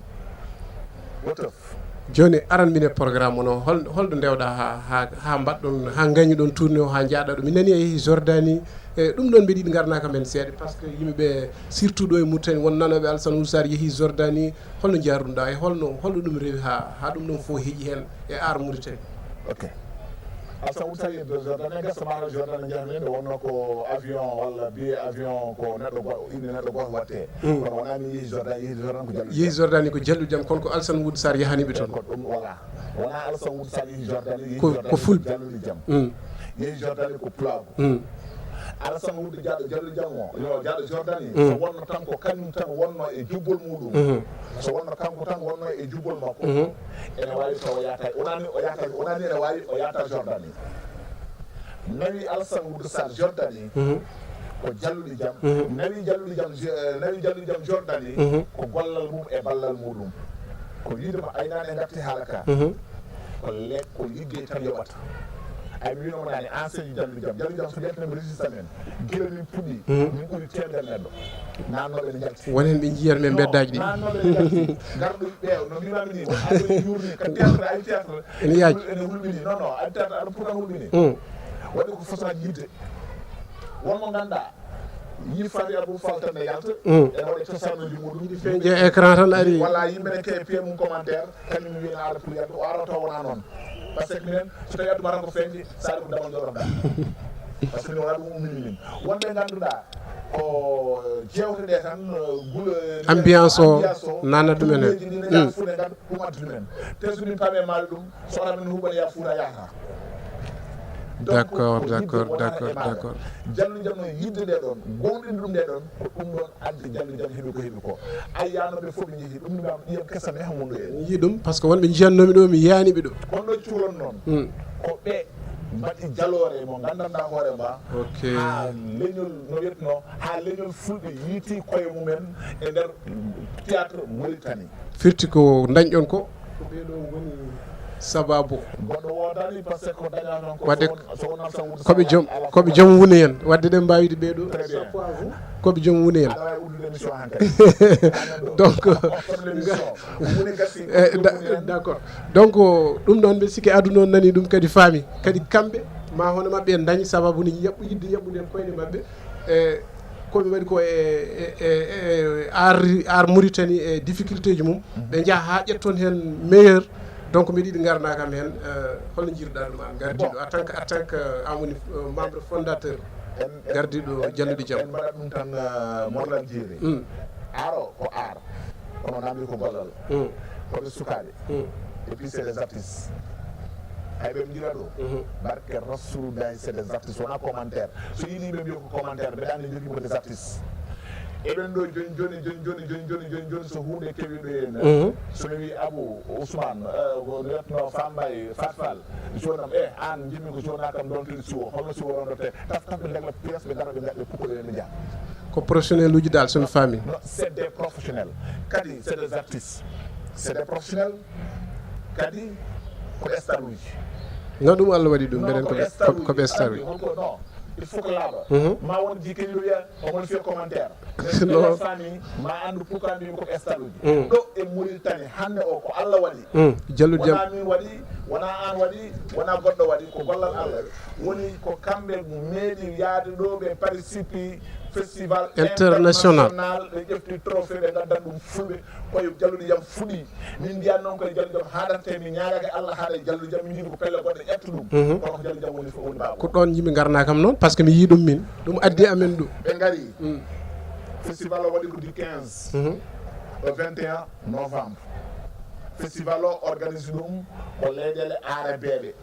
Wotef. Jooni, aran min e programme o, no hol, holɗo ndewɗa ha, ha, ha mbaɗɗon, ha gañuɗon tournée o, ha jaaɗa ɗo? Mi nani a yeehi Jordanie, e ɗum ɗon mbeɗa yiɗi ngarna kam hen seeɗa, par ce que yimɓe ɓe, surtout ɗo e Mauritanie, won nanoɓe Alassane Oussar yeehi Jordanie, holno jarruɗa e holno, holno ɗum rewi ha, ha ɗum ɗon fof heeƴi hen e ar Mauritanie? Ok. Alassane Oussar yeehi Jordanie, gasa ma Jordanie jahmi, nde wonno ko avion walla billet avion ko neɗɗo go-, inde neɗɗo goto watte. Mm. Kono wona mi yeehi Jordanie, yeehi Jordanie ko Jalluɗo Jam. Yeehi Jordanie ko Jalluɗo Jam, kono ko Alassane Woude Sarr yahani ɓe toon. Ko ɗum, voilà. Wona Alassane Woude Sarr yeehi Jordanie, yeehi Ko, ko Jordanie Fulɓe. Jalluɗo jam. Mm. Yeehi Jordanie ko pulaagu. Mm. Alassane Woude Jalluɗo, Jalluɗo jam o, yo Jalluɗo Jordanie, mm, so wonno tan ko kañum tan wonno e jubbol muɗum. Mhm. So wonno kanko tan wonno e jubbol makko. Mhm. Ene wawi taw o yaata, wonani o yaata, wonani ene wawi o yaata Jordanie. Nawi Alassane Woude Sarr Jordanie, mhm, ko Jalluɗo Jam. Mhm. Nawi Jalluɗo Jam, eh, nawi Jalluɗo Jam Jordanie, mhm, ko gollal mum e ballal muɗum. Ko wiide ma aynaaɓe gatti haala ka. Mhm. Ko le-, ko liggey tan yoɓata. Ay, mi wiino mo nani, enseigne Jalluɗo Jam. Jalluɗo Jam so ƴettani mi registre men. Gila min puɗɗi, mhm, min ɓuri temedere neɗɗo. Nannoɓe ne jalti. Won hen ɓe jiyat men. Non, beddaji ɗi. Nannoɓe ne jalti. Garɗo ɓe, no mbimami ni, won aɗo yurni ka théâtre, ay théâtre. Ene yaaji. Ene hulɓini. Non, non, ay théâtre aɗa pourtant hulɓini. Mm. Waɗi ko façon yidde. Won mo ganduɗa, yi Fati Abou Fall tan ne yalta, mm, ene waɗa cosanuji muɗum ɗi feeñi. Je écran tan ari. Walla yimɓe ne keeɓi piya mum commentaire, kañum wiyata ara pour yalta, o ara taw wona noon. Par ce que minen, so tawi adduma tan ko feeñde, sa ari ko damal joɗoɗa. Par ce que min wona ɗum ummini min. Wonɓe ganduɗa, ko jewte ɗe tan, gula ambiance o, ambiance o, nana ɗum enen. Ɗum ne ya fuɗe gandu, ɗum addi ɗum en. Te so min pame maali ɗum, so wona min huɓana ya fuuta yahata. Donc, d'accord, ko yidde d'accord, wonata e d'accord, maɗa. D'accord. Jalluɗo Jam noon yidde nde ɗon, gomɗinde ɗum nde ɗon, ko ɗum ɗon addi Jalluɗo Jam heɓi ko heɓi ko. Ayyanoɓe fof ɓe jeehi ɗum, ɗum ɗiyam kesa ne hamudu en. Mi yii ɗum, par ce que wonɓe jiyannomi ɗo, mi yiyani ɓe ɗo. Kono ɗo cuuron noon, hmm, ko ɓe mbaɗi jaloore mo gandanɗa hoore ma. Ok. Ha leñol, no wiyetno, ha leñol fulɓe yiiti koye mumen e nder théâtre Mauritanie. Firti ko dañɗon ko, ko ɓeɗo ngoni sababu. Goɗɗo wodani, par ce que ko daña noon ko wadde so won-, so wonno Alassane Woude Sarr, koɓe joom, ala koɓe joom woni en. Wadde ɗen mbawide ɓeɗo. Très bien. Koɓe joom woni en. Aɗa wawi uddude émission han kadi. Donc, on ferme l'émission. Woni gasi, eh, da-, woni en. D'accord. Donc, ɗum ɗon mbeɗa sikki aduna on nani ɗum kadi faami. Kadi kamɓe, ma hono maɓɓe en dañi sababu ni yaɓɓu-, yidde yaɓɓude en koyɗe maɓɓe. E, ko ɓe mbaɗi ko e, e, e, e, ar, ar Mauritanie e difficulté ji mum. Mhm. Ɓe njaha ha ƴetton hen meilleur. Donc, mbeɗa yiɗi ngarna kam hen, euh, holno jiiruɗa ɗum an gardiɗo, bon, en tant que, en tant que, an woni, euh, membre fondateur, en, en, gardiɗo en, Jalluɗo Jam. En mbaɗat ɗum tan, euh, morlal jeeri. Mm. Aro ko ar. Kono namdi ko gollal. Mm. Koɓe sukaɓe. Mm. Et puis c'est des artistes. Hay ɓe jira ɗo. Mhm. Barke Rasulullah, c'est des artistes. Wona commentaire. So yiɗi ɓe mbiya ko commentaire, mbeɗa andi jogui ko des artistes. Eɗen ɗo joni, joni, joni, so hunde kewi ɗo henna. Mhm. So mi wi Abou Ousmane, euh, ko wiyatno Fambay, Fat Fall, jonnam, eh, an jimmi ko jonna kam ɗon tiri siwo, holno siwo rondote, taf, taf, ɓe degla pièce, ɓe gara, ɓe gaɗa, ɓe pukkoɗe, ɓe jaa. Ko professionnel uji dal, so mi faami. Non, c'est des professionnels. Kadi, c'est des artistes. C'est des professionnels. Kadi, ko star uji. No ɗum Allah waɗi ɗum, non, mbeɗen ko ko ɓe, star ko, ko ɓe uji. Star uji. Andi, holko, non. Il faut que laaɓa. Mhm. Ma won jikkiɗi wiya, omo fiya commentaire. Mais non. Famille, ma andu pourquoi mbimi ko star uji. Mm. Ɗo e Mauritanie, hande o ko Allah waɗi. Mm. Jalluɗo Jam. Wona min waɗi, wona an waɗi, wona goɗɗo waɗi, ko gollal Allah. Woni ko kamɓe meeɗi yaade ɗo, ɓe participe Festival international. International, ɓe ƴefti trophée, ɓe ngaddan ɗum fulɓe. Koye Jalluɗi Jam fuɗi. Min mbiyan noon koye Jalluɗi Jam haɗante, mi ñaagake Allah haɗa e Jalluɗi Jam, min njiɗi ko pelle goɗɗe ƴettu ɗum. Mhm. Kono ko Jalluɗi Jam woni fof woni baabu. Ko ɗoon yimɓe ngarna kam noon, par ce que mi yii ɗum min. Ɗum addi amen ɗum. Ɓe ngari. Mm. Festival o waɗi ko du quinze Mhm. au vingt et un novembre. Festival o organise ɗum ko leyɗeele aarabeeɓe,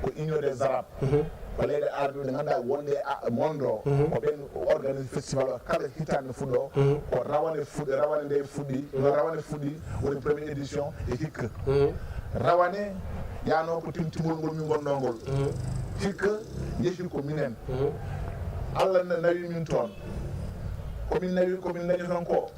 ko Union des Arabes. Mhm. Ko leyɗe aarabeeɓe ɗe ngannduɗaa wonde e a-, monde o, Mhm. ko ɓen organise festival o kala hitaande fuɗɗo. Mhm. Ko rawane fuɗɗi, rawane nde fuɗɗi, no Mhm. rawane fuɗɗi, woni première édition e hikka. Mhm. Rawane yaano ko timtimol ngol min ngonnoo ngol. Mhm. Hikka yehi ko minen. Mhm. Allah na-, nawi min toon. Ko min nawi, ko min dañi toon ko,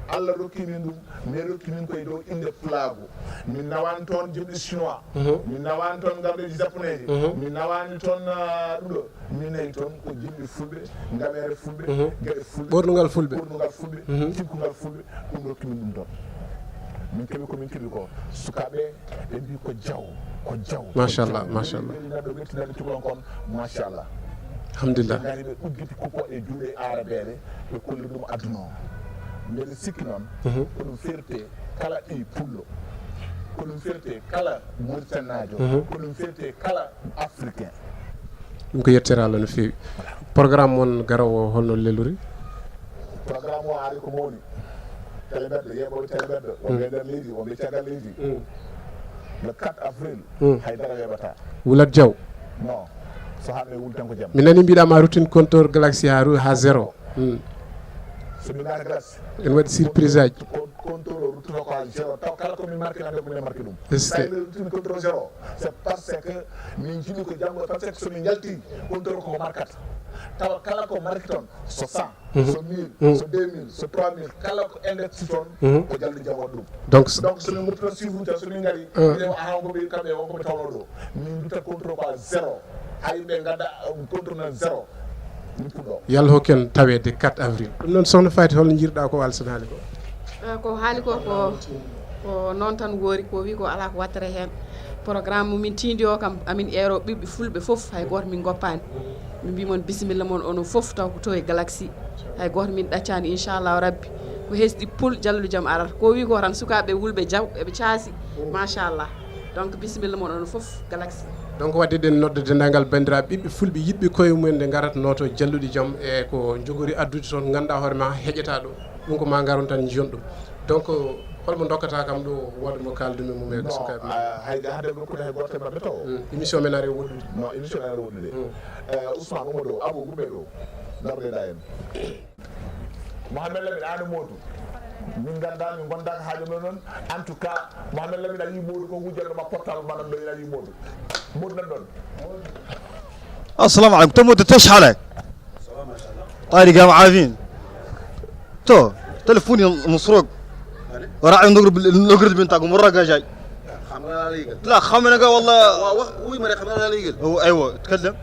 Allah rokki min ɗum, mais rokki min koye dow innde pulaagu. Min nawaani toon jimɗi chinois. Mhm. Min nawaani toon ngarɗeeji japonais. Mhm. Min nawaani toon, ah, ɗum ɗo. Min nawi toon ko jimɗi fulɓe, ngameere fulɓe, Mhm. geɗe fulɓe, Ɓoornugal fulɓe. ɓoornugal fulɓe, Mhm. tinkungal fulɓe, ɗum rokki min ɗum toon. Min keɓi ko min keɓi ko. Sukaaɓe ɓe mbi ko jaw, ko jaw, ko Machallah, jaw. Machallah. Min mbi neɗɗo weltinaade cukalon kon, machallah. Alhamdulillah. Ɓe ngari ɓe uggiti kuko e juuɗe aarabeere, ɓe kolli ɗum aduna o. Mbeɗa sikki noon, Mhm. ko ɗum fierté kala ɓiy pullo. Ko ɗum fierté kala Mauritanaajo. Mhm. Ko ɗum fierté kala Africain. Ɗum ko yettere Allah no feewi. Programme mon garowo o holno lelori? Programme o ari ko mawni. Télé Mbedda, yeeɓooɓe Télé Mbedda, wonɓe Mm. e nder leydi, wonɓe caggal leydi. Mm. Le quatre avril, Mm. hay dara weeɓataa. Wulat Diaw. Non, so haalde wul tan ko jam. Mi nani mbiɗa ma routine compteur Galaxy ha ru-, ha zéro. Mm. So mi naata Galaxy. En waɗi surprise aji. Con-, compteur o ruttoto ko ha zéro. Taw kala ko mi marqué, ande ko minen marqué ɗum. Est-ce que Sa mi routine compteur zéro, c'est parce que min jiɗi ko janngo, parce que so min njalti, compteur ko marquata. Tawa kala ko marqué toon, so cent, Mhm. so mille, Mhm. so deux mille, so trois mille, kala ko index toon, Mhm. ko Jalluɗi Jam waɗi ɗum. Donc, s- Donc, so min ngoppi toon chiffre tan, so min ngari, Ah. minen o, aha, wonko ɓe, kamɓe, wonko ɓe tawno ɗo. Min dutta compteur ko à zéro. Hay ɓe ngadda, um, compteur na zéro. Min puɗɗo. Yalla hokken taweede quatre avril. Ɗum noon, Sokhna Faty, holno njiiruɗa ko Alsane haali ko? Ah, ko haali ko, ko, ko noon tan woori, ko wi ko alaa ko wattere heen. Programme mo min tiindi o kam, amin eero ɓiɓɓe fulɓe fof, hay gooto min ngoppaani. Min mbii mon bisimilla mon onon fof, taw ko to e Galaxy. Hay gooto min ɗaccaani, inchallahu rabbi. Ko hesɗi pul, Jalluɗi Jam arata. Ko wi ko tan, sukaaɓe wulɓe jaw, eɓe caasi. Machallah. Donc, bisimilla mon onon fof, Galaxy. Donc, waɗde ɗen nodde denndaangal banndiraaɓe ɓiɓɓe fulɓe yiɗɓe koye mumen nde ngarata nooto Jalluɗi Jam e ko njogori addude toon, ngannduɗaa hoore ma heƴata ɗum. Ɗum ko ma ngaron tan njiyon ɗum. Donc, holmo dokkata kam ɗo, wooda mo kaaldumen mum e Non, sukaaɓe men? Ah, hay ga hade rokkude hay gooto e maɓɓe taw. Mm. Émission men ari woɗɗude. Non, émission men ari woɗɗude. Mm. Eh, Ousmane, Oumar ɗo, Abou, Goumbe ɗo. Darde ɗa en. Mohamed Lamine, an e Modou. Min nganndaa, min ngondaaka haajo men noon. En tout cas, Mohamed Lamine, a yii Modou ko wujjanno ma portable, maanaam ɗo ina yii Modou. Modou nan ɗoon. Assalamu alaikum. To Modou, to shalai. Tayri gam avin. To, telefoni masrok. Wara ay nogrib, nogrib bin tagu murra gajai. La, khamana ga wallah. Wa, wa, wi mare khamana la legal. Aywa, tkallem.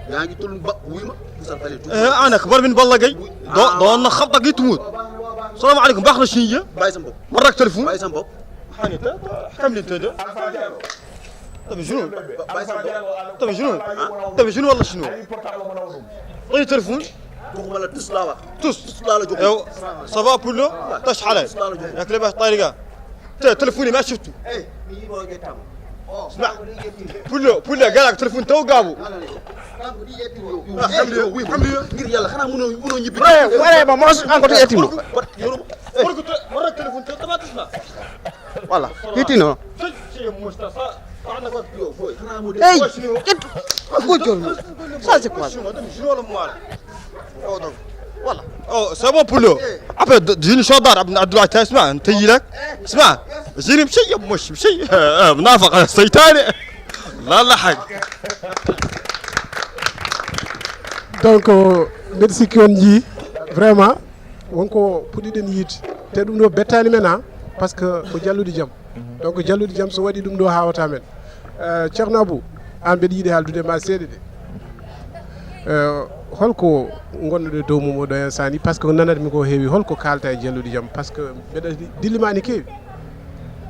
Yaa ngi tul ba, wi ma. Musal fale tu. Eh, ana akbar min balla gay. Do, do na khabta gi tumut. Salam alaikum, baxna shinya. Bay sam bopp. Marrak telefon. Bay sam bopp. Hani ta, ta, kam li ta do. Tabi junu. Bay sam bopp. Tabi junu. Tabi junu wala shinu. Ay telefon. Joxuma la tous laa wax. Tous. Tous laa la jox. Yow, ça va, Pullo? Tach xale. Tous laa la jox. Yak le bax tariga. Te téléphone yi ma shiftu. Eh, mi yi boo jottam. Oh, Sma. Pullo, Pullo, galak téléphone taw gaabu. Ngir Yàlla, xanaa mënoo, mënoo ñibbi? Ware, ware, ma mos encore yettimo. Wara téléphone taw tama tusna. Voilà, yettino. Ey, ƴettu. Ko jolmi. Ça, c'est quoi? Voilà. Oh, c'est bon, Pullo. Après, de, de, une chose d'art, Abdou, Abdoulaye, t'as, اسمع, انت يلك. اسمع. زيني مشي، مش مشي. منافق، شيطاني. لا، لا، حق. Donc, euh, merci qu'on dit, vraiment, wonko puɗɗiɗen yiide. Te ɗum ɗo bettaani men, ha, parce que ko Jalluɗi Jam. Donc, Jalluɗi Jam so waɗi ɗum ɗo, hawata men. Eh, Ceerno Abou, an mbeɗa yiɗi haaldude ma seeɗa de. Eh, holko ngonnoɗo dow mum oɗo instant ni? Parce que nanat mi ko heewi, holko kaalta e Jalluɗi Jam? Parce que mbeɗa dilli ma ni keewi.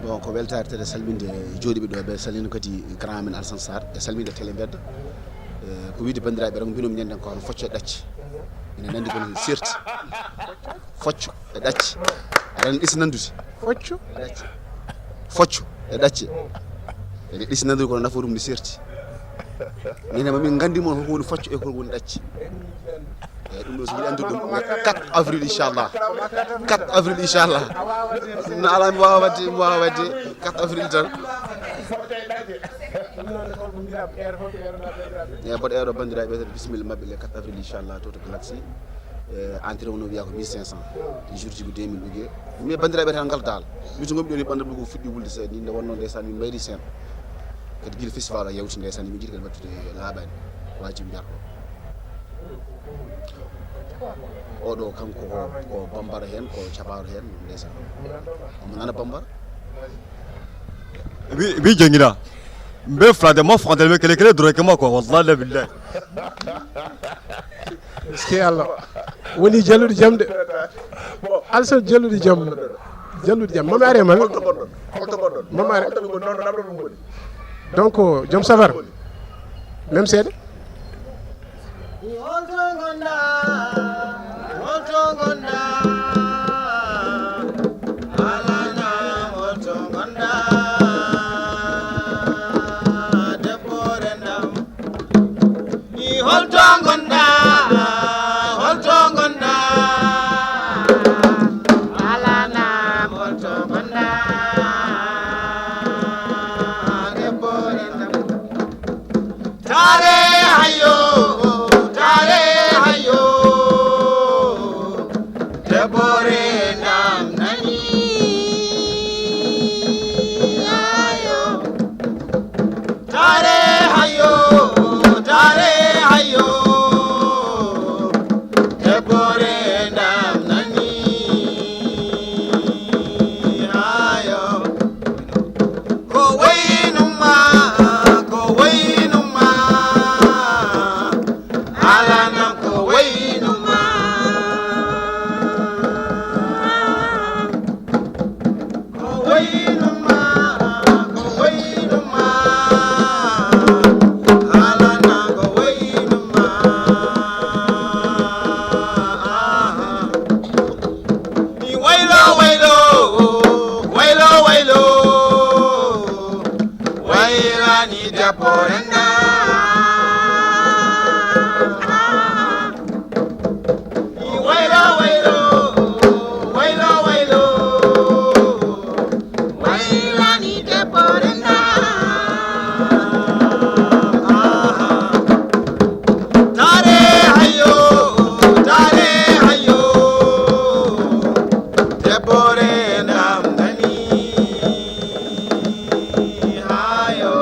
Bon, ko weltaare tede salminde jooɗiiɓe ɗo, ɓe salmina kadi grand men Alassane Sarr, e salminde télé Mbedda. Eh, ko wiide banndiraaɓe rek, mbinomi ñanden ko hono focco ɗacce. Ene nanndi kono serti. Focco e ɗacce. Aɗa anndi ɗi si nanndude? Focco? E ɗacce. Focco e ɗacce. Ene ɗi si nanndude kono nafoore mum ne serti. Minen ma min nganndi mon hol ko woni focco e hol ko woni ɗacce. Eeyi, ɗum ɗo so mbiɗa anndude ɗum, quatre avril inchallah. Quatre avril inchallah. No alaa mi waawa waɗde, mi waawa waɗde quatre avril tan. Eeyi, mboɗo eero banndiraaɓe tan, bisimilla maɓɓe le quatre avril inchallah to to Galaxy. Eh, entrée o no wiya ko mille cinq cents. Jour ji ko deux mille uge. Mais banndiraaɓe tan ngal daal. Luttugol ɗo ni ɓanndu ɗum ko fuɗɗi wulde seeɗa ni, nde wonno ndeysaan min mbayri seen. Kadi gila festival o yawti ndeysaan, min jiɗi kadi wattude laaɓaani. Waaji mbiyat ɗo. Oɗo kanko ko, ko bambara heen, ko cabaaro heen, ndeysaan. Omo nana bambara. Wi, wi jangina. Mbe fulade ma fukande me kele kele doro kema ko, wallahi la billahi. Est-ce que Allah woni jalluɗi jam de? Alsan jalluɗi jam. Jalluɗi jam. Mama are mami. Holto gonɗon? Holto gonɗon? Mama are. Holto ɓe ngoni? Non, non, non, non, non. Donc, joom safar. Même seeɗa. Holto ngonɗa? Holto ngonɗa? Alana holto ngonɗa? Debbo renɗam. Holto ngonɗa? Holto ngonɗa? Alana holto ngonɗa? Debbo renɗam. Taare hayo, taare hayo, debbo renɗam nani. Ayo. Taare hayo, taare hayo, debbo renɗam nani. Ayo. Ko waynuma, ko waynuma, alanam ko waynuma. Ko waynuma, ko waynuma, alana ko waynuma. Aha. Mi waylo, waylo, waylo, waylo. Waylani debbo renɗam. Waylo, waylo, waylo, waylo. Waylani debbo renɗam. Taare hayo, taare hayo. Debbo renɗam nani. Hayo.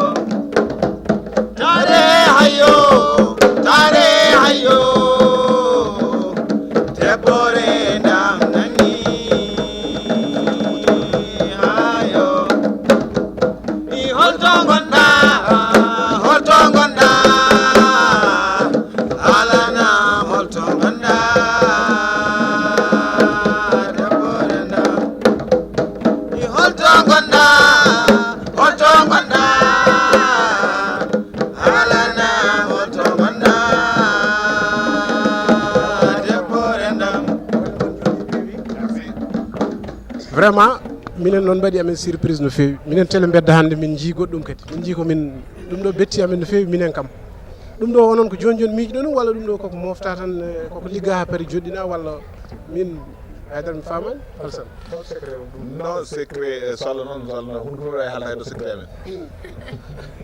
Taare hayo, taare hayo, debbo renɗam nani. Hayo. Mi holto ngonɗa, holto ngonɗa, alana holto ngonɗa, debbo renɗam. Holto ngonɗa? Holto ngonɗa? Haalana holto ngonɗa? Debbo renɗam. Vraiment, minen noon mbaɗi amen surprise no feewi. Minen tele mbedda hannde min njii goɗɗum kadi. Min njii ko min, ɗum ɗo betti amen no feewi minen kam. Ɗum ɗo onon ko jooni jooni miijiɗon ɗum walla ɗum ɗo koko mofta tan, eh, koko ligga haa paari joɗɗina walla min haydara mi faamaani? Alsan. Hol secret on ɗum? Non, secret, eh, so Allah noon, so Allah noon, hunde fof wawi haalde, hay ɗo secret amen.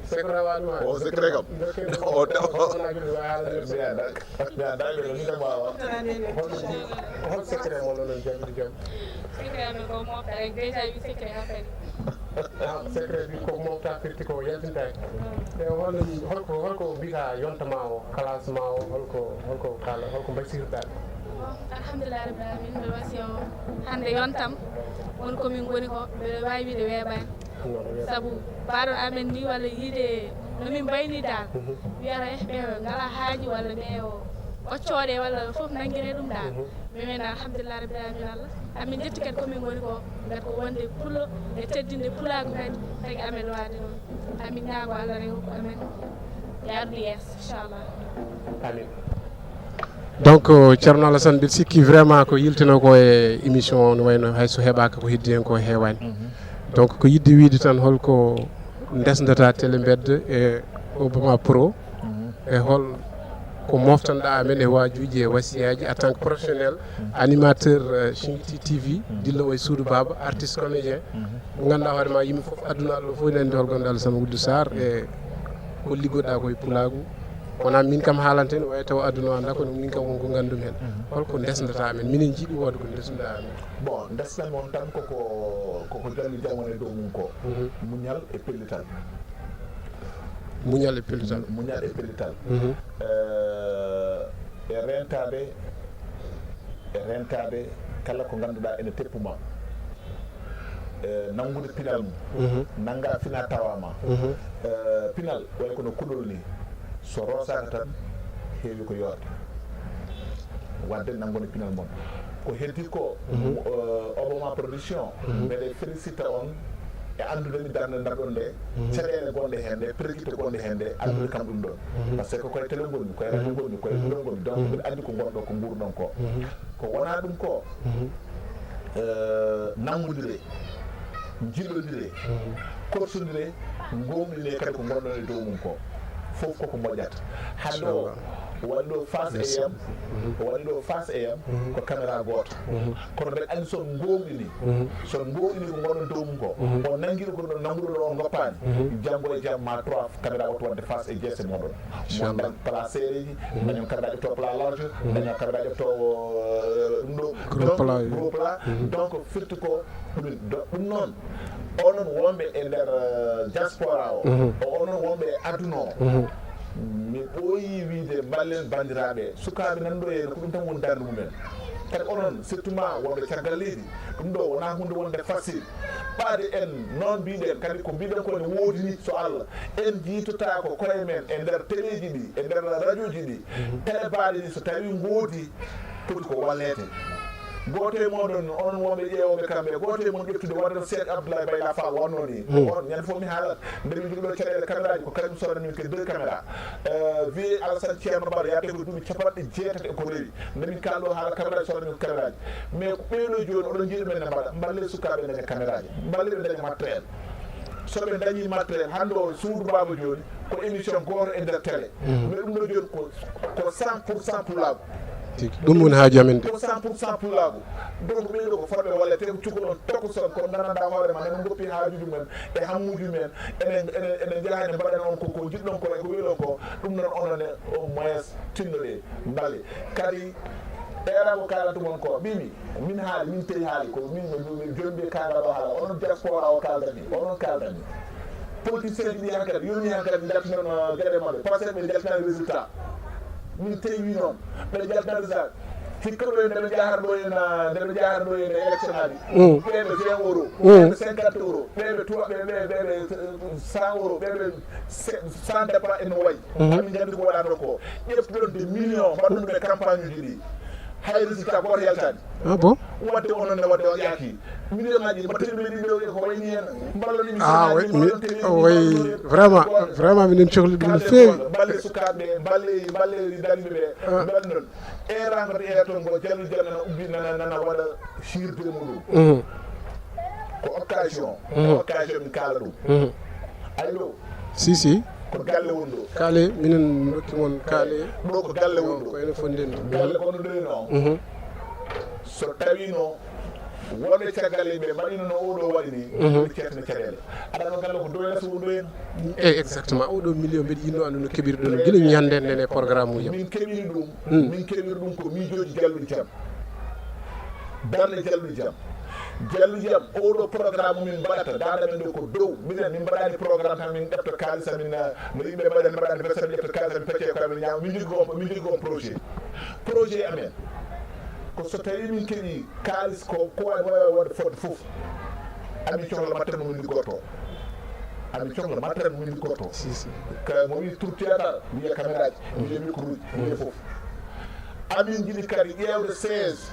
Secret waɗa ɗum haalde? O secret kam. Dokke ɗum. O, o. Wona ɗum wawi haalde. Mi anda, mi anda, mi anda, mi anda. Hol, hol secret mon onon jaggude jam? Secret amen ko mofta rek, déjà wi secret ha kadi. Ah, secret bi ko mofta firti ko yaltintaake. Mm. E hol, holko, holko mbiyata yonta ma o? Classe ma o, holko, holko kaala, holko mbaysirɗa? Bon, alhamdulillah rabbil alamin, mbeɗa wasiya o hannde yontam, woni ko min ngoni ko, mbeɗa waawi wiide weeɓaani. Sabu mbaɗon amen ni walla yiide no min mbayni dal, mhm, wiyata eh, ɓe ngala haaji walla ɓe o ɓoccooɗe walla fof nanngire ɗum dal. Mhm. Minen alhamdulillah rabbil alamin Allah. Amin jetti kadi ko min ngoni ko, ngati ko wonde pullo e teddinde pulaagu kadi tagi amen waade ɗum. Amin ñaago Allah rek hokku amen yaarude yeeso, inchallah. Amin. Donc, Ceerno Alassane, mbiɗa sikki vraiment ko yiltino ko e émission o, no wayno hay so heɓaaka ko heddi heen ko heewaani. Donc ko yiɗde wiide tan, holko ndesdata Télé Mbedda e Obama Pro, e hol ko moftanɗa amen e waajuuji e wasiyaaji en tant que professionnel, animateur, euh, Singiti T V, dillo e suudu baaba, artiste, comédien, mo ngannduɗaa hoore ma yimɓe fof, aduna Allah fof ene anndi hol gonɗo Alassane Wuddu Sarr e ko liggoɗa ko e pulaagu. Wona min kam haalante, no wayi taw aduna o annda, kono min kam wonko nganndumi heen. Holko ndesdata amen? Minen njiɗi wooda ko ndesduɗa amen. Bon, ndesɗen on tan koko, koko jolni jam woni e dow mum ko. Muñal e pellital. Muñal e pellital. Muñal e pellital. Eh, e rentaade, e rentaade kala ko ngannduɗaa ene teppuma. Eh, nanngude pinal mum. Nannga fina tawama. Eh, pinal way kono kuɗol ni. So rosaaka tan, heewi ko yoorde. Wadde nanngonde pinal mon. Ko heddi ko, eh, Obama Production, mbeɗe félicita on e anndude mi darnde ndarɗon nde, caɗeele gonɗe heen ɗe, prékite gonɗe heen ɗe, anndude kam ɗum ɗon. Par ce que koye télé ngonmi, koye radio ngonmi, koye bureau ngonmi, donc mbiɗa anndi ko ngonɗo, ko nguurɗon ko. Ko wona ɗum ko, eh, nanngondire, njillondire, korsondire, ngomɗine kadi ko ngonɗon e dow mum ko. Fof koko moƴƴata. Hannde o waɗi ɗo face A M, o waɗi ɗo face A M, ko caméra gooto. Kono mbeɗa anndi so on ngomɗini, so on ngomɗini ko ngonɗon dow mum ko, on nanngiɗo ko ɗon nannguɗo ɗo on ngoppaani, janngo e jam ma trois caméra o to waɗde face e jeese mooɗon. Mo dañ place seereeji, dañon caméra ƴefto plat large, dañon caméra ƴefto, euh, ɗum ɗo. Gros plat, oui. Gros plat. Donc firti ko ɗum, do-, ɗum noon, onon wonɓe e nder, euh, diaspora o, o onon wonɓe e aduna o, mi ɓooyi wiide mballen banndiraaɓe, sukaaɓe nan ɗo e ko ɗum tan woni darnde mumen. Kadi onon, surtout ma wonɓe caggal leydi, ɗum ɗo wonaa huunde wonde facile. Ɓaade en noon mbiɗen kadi ko mbiɗen ko ne woodi ni, so Allah, en jiitotaako koye men e nder teleeji ɗi, e nder radioji ɗi, télé baaɗi ɗi, so tawi ngoodi, poti ko walleede. Gooto e mooɗon, onon wonɓe ƴeewooɓe kamɓe, gooto e mon ƴeftude waɗata Cheikh Abdoulaye Bayla Fall wonno ni. On, ñande fof mi haalat, nde min njogii ɗo caɗeele caméra ji, ko kañum sodani min ke deux caméra. Euh, wiyee Alassane Ceerno Baro, yaade ko duuɓi capanɗe jeetati e ko rewi. Nde min kaal ɗo haala caméra ji, sodani min caméra ji. Mais ko ɓeeɗo jooni, oɗon njiɗi men ne mbaɗa, mballe sukaaɓe daña caméra ji, mballe ɓe daña matériel. So ɓe dañi matériel, hannde o suudu baaba jooni, ko émission gooto e nder télé. Mais ɗum ɗo jooni ko, ko cent pour cent pulaagu. Tigi. Ɗum woni haaju amen de. Ko cent pour cent pulaagu. Donc ɓeeɗo ko fotɓe walleede, ko cukalon, tokoson, ko nganndanɗaa hoore ma, nana ngoppi haajuuji mum en e hammuuji mum en, enen, enen, enen njaha ene mbaɗana on ko, ko njiɗɗon ko e ko weluɗon ko, ɗum noon onon ne au moins tinnoɗe, mballe. Kadi, era ko kaalantu mon ko, mbimi, min haali, min tawi haali, ko min, min, min, min jombi kaala ɗo haala, onon diaspora o kaalda ni, onon kaalda ni. Politicien ji ɗi hankadi, yoni hankadi, njaltinon, uh, geɗe maɓɓe, parce que ɓe njaltinani résultat. Min tawi noon, ɓe njaltinani résultat. Hikka ɗo en, nde ɓe jahata ɗo en, uh, nde ɓe jahata ɗo en e élection aji. Ɓeɓe vingt euros, ɓeɓe cinquante euros, ɓeɓe trois, ɓeɓe, ɓeɓe, uh, cent euros, ɓeɓe cent départ ene wayi. Amin nganndi ko waɗata ko. Ƴeftuɗon des millions, mbaɗuɗum e campagne uji ɗi. Hay résultat gooto yaltaani. Ah bon? Wadde onon ne wadde on yaaki. Million aji, mbaɗten ɓe ɗiɗo e ko wayni heen. Mballo ɗum. Ah, oui, mi, oui, vraiment, vraiment, minen cohli ɗum no feewi. Mballe sukaaɓe, mballe, mballe dariiɓe ɓe, mballe noon. Eerango to eerton ngo, Jallo Jam nana ubbi, nana, nana waɗa siirde muɗum. Ko occasion, ko occasion min kaala ɗum. Ayi ɗo. Si, si. Ko galle woni ɗo. Kaale, minen ndokki mon kaale. Ɗo ko galle woni ɗo. Ko enen fof ndenndi. Galle kono ɗoyno. So tawino wonɓe caggal yimɓe mbaɗino no oɗo waɗi ni, ɓe ceertino caɗeele. Aɗa no galle ko doyna so ɗoyno. Eh, exactement. Oɗo million mbeɗa yiɗno anndu no keɓiri ɗum. Gila ñande nene programme uji. Min keɓiri ɗum. Min keɓiri ɗum ko miijooji Jallo Jam. Darnde Jallo Jam. Jallo Jam, oɗo programme min mbaɗata, dada men ɗo ko dow. Minen, min mbaɗani programme tan, min ƴefta kaalis amin, ah, no yimɓe mbaɗani, mbaɗani verser, min ƴefta kaalis amin, pecce ko amin ñaama. Min jogii ko, min jogii ko projet. Projet amen. Ko so tawi min keɓi kaalis ko, ko waɗi, waɗi, waɗi fodde fof. Amin cohla matériel mo min liggorto. Amin cohla matériel mo min liggorto. Si, si. Ka mo wi tour théâtre, wiya caméra ji, wiya micro ji, wiya fof. Amin njiɗi kadi ƴeewde seize.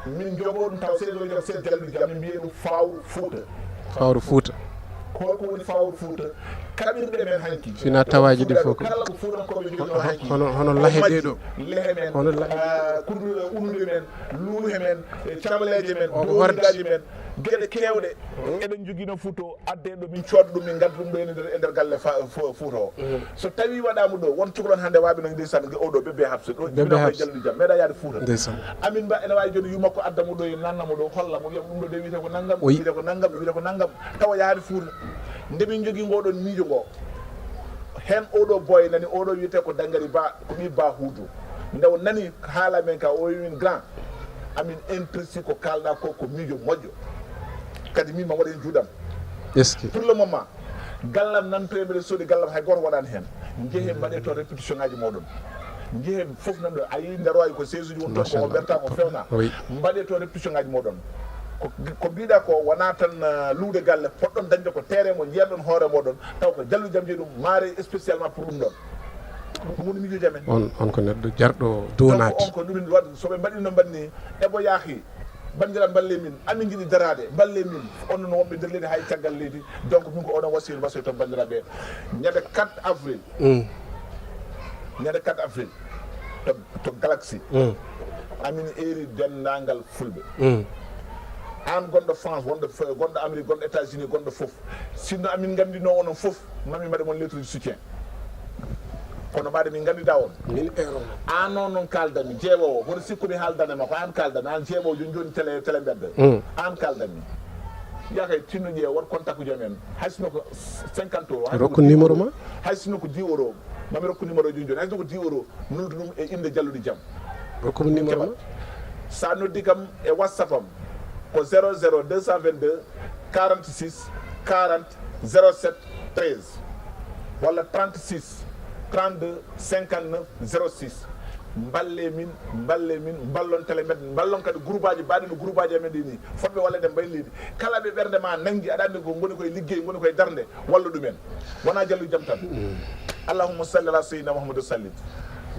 Min njogo ɗum taw seize o, seize Jallo Jam, min mbiye ɗum Fawru Fuuta. Fawru Fuuta. Holko woni fawru Fuuta? Kaɓirɗe men hanki. Fina tawaaji ɗi fof ko kala ko Fuutankooɓe jogino hanki. Hono, hono lahe ɗe ɗo. Lehe men, hono lahe. Ah, kurdu-, unude men, luuhe men, e camaleeje men, o ko horde. Dowligaaji men, geɗe keewɗe. Eɗen jogino Fuuta o, adde ɗo min cooda ɗum, min ngadda ɗum ɗo e nder, e nder galle fa-, fo-, Fuuta o. So tawi waɗaama ɗo, won cukalon hannde waaɓe no ndeysaan, nge oɗo bébé Habsa ɗo, bébé jibina koye Habsa. Jallude jam, meeɗa yaade Fuuta. Ndeysaan. Amin mba ene waawi jooni yumma ko adda mo ɗo e nanna mo ɗo, holla mo, wiya ɗum ɗo de wiyete ko nanngam, wiyete ko nanngam, tawa yaade Fuuta. Nde min njogii ngoo ɗoon miijo ngoo, heen oɗo boy nani, oɗo wiyetee ko Dangari Ba, ko ɓii Ba Huudu. Nde o nani haala men ka, o wi min grand, amin intéressé ko kaalɗaa ko, ko miijo moƴƴo. Kadi min ma waɗ heen juuɗam. Est-ce que? Pour le moment, gallam nan to e mbeɗa soodi gallam, hay gooto waɗaani heen. Njehee mbaɗee toon répétition ngaaji mooɗon. Njehee fof nan ɗo, a yii ndarooji ko chaise uji woni toon, ko berta ko fewna. Oui. Mbaɗee toon répétition ngaaji mooɗon. Ko, ko mbiɗa ko wonaa tan, uh, luude galle, poɗɗon dañde ko terrain mo njiyanɗon hoore mooɗon, taw ko Jallude Jam jeyi ɗum, maare spécialement pour ɗum ɗoon. Ɗum woni miijoji amen. On, on ko neɗɗo jarɗo. Donc, duwanaade. On ko ɗum en waɗi, so ɓe mbaɗi no mbaɗni, ebo yaahi, banndiraaɓe mballe min, amin njiɗi daraade, mballe min, on no wonɓe nder leydi hay caggal leydi. Donc, min ko oɗon wasiyee, wasiyee toon banndiraaɓe. Ñande quatre avril. Mm. Ñande quatre avril, to, to Galaxy. Mm. Amin eeri denndaangal Fulɓe. Mm. Aan gonɗo France, wonɗo fe-, gonɗo Amérique, gonɗo États-Unis, gonɗo fof. Sinno amin nganndinoo onon fof, mamin mbaɗe mon lettre de soutien. Kono mbaɗe min nganndidaa on. Min eero. Aan noon, noon kaaldami, jeeɓoowo, hoto sikku mi haaldane ma, ko aan kaaldami, aan jeeɓoowo, jooni, jooni télé, télé mbedda. Mm. Aan kaaldami. Yaha kay tinno ƴeewa, waɗ contact uji amen. Hay sinno ko cinquante euros, hay sinno ko dix euros. Rokku numéro ma. Hay sinno ko dix euros. Mami rokku numéro jooni jooni. Hay sinno ko dix euros. Noddu ɗum e innde Jallude Jam. Rokku mo numéro ma. Sa noddi kam e WhatsApp am ko zéro zéro deux cent vingt-deux quarante-six quarante zéro sept treize walla trente-six trente-deux cinquante-neuf zéro six. Mballe min, mballe min, mballon télé mbedda, mballon kadi groupe aji mbaɗi no groupe aji amen ɗi ni. Fotɓe wallede mbayi leydi. Kala ɓe ɓernde ma nanngi, aɗa anndi ko ngoni koye liggey, ngoni koye darnde, wallu ɗumen. Wona Jallude Jam tan. Allahumma salli ala sayyidina Muhammad wa sallim.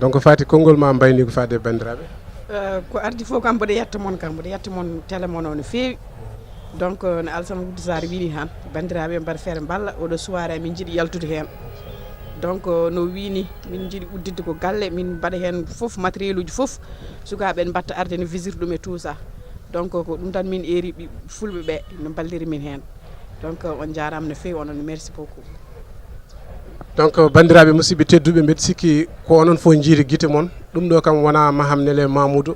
Donc, Faty, konngol ma mbayni ko faade e banndiraaɓe? Eh, ko ardi fof kam, mboɗo yetta mon kam, mboɗo yetta mon télé mon o no feewi. Donc, no Alassane Woude Sarr wiini han, banndiraaɓe mbaɗa feere mballa, oɗo soirée min njiɗi yaltude heen. Donc, no wiini, min njiɗi udditde ko galle, min mbaɗa heen fof, matériel uji fof, sukaaɓe en mbatta arde no visite ɗum et tout ça. Donc, ko ɗum tan min eeri ɓi-, fulɓe ɓe no mballiri min heen. Donc, on njaaraama no feewi, onon, merci beaucoup. Donc, banndiraaɓe musidɓe tedduɓe, mbeɗa sikki ko onon fof njiiri gite mon. Ɗum ɗo kam wonaa Maham Nele Mamoudou,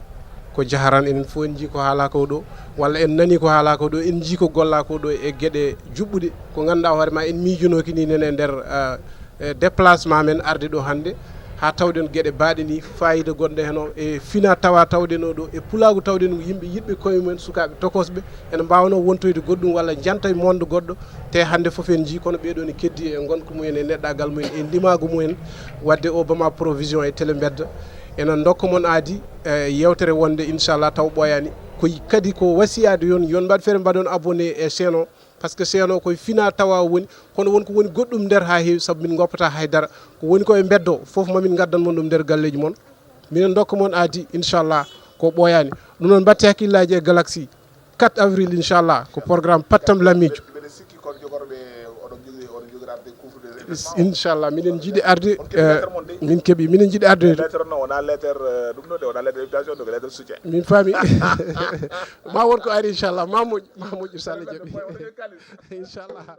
ko jaharan, enen fof en njii ko haalaa ko ɗo, walla en nanii ko haalaa ko ɗo, en njii ko gollaa ko ɗo e geɗe juɓɓuɗe, ko ngannduɗaa hoore ma en miijunooki ni nene e nder, ah, e déplacement men arde ɗo hannde, haa tawɗen geɗe baaɗe ni, faayiida gonɗe heen o, e fina tawa tawɗen o ɗo, e pulaagu tawɗen yimɓe yiɗɓe koye mumen, sukaaɓe tokosɓe, ene mbaawnoo wontoyde goɗɗum walla njanta e monde goɗɗo, te hannde fof en njii kono ɓee ɗoo ne keddii e ngonka mumen, e neɗɗaagal mumen, e ndimaagu mumen. Waɗde o Bama Provision e Télé Mbedda ene ndokka mon aadi, e yeewtere wonde, inchallah, taw ɓooyaani. Ko kadi ko wasiyaade yon, yon mbaɗ feere mbaɗon abonné e chaîne o, parce que chaîne o koye fina tawa woni, kono won ko woni goɗɗum nder haa heewi, sabu min ngoppata haydara. Ko woni ko e mbeddo fof mamin ngaddan mon ɗum nder galleeji mon. Minen ndokka mon aadi, inchallah, ko ɓooyaani. Ɗum noon, mbaɗte hakkillaaji e Galaxy, quatre avril, inchallah, ko programme Pattam Lamiijo. Mbeɗa sikki kon jogorɓe, oɗon jogii, oɗon jogii arde couvre des événements. Inchallah, minen njiɗi arde, eh, min keɓi, minen njiɗi arde. Lettre non, wona lettre, eh, ɗum ɗo de, wona lettre invitation, donc lettre soutien. Min faami. Ma won ko ari, inchallah, ma moƴƴu, ma moƴƴu, so Allah jaɓi. Inchallah.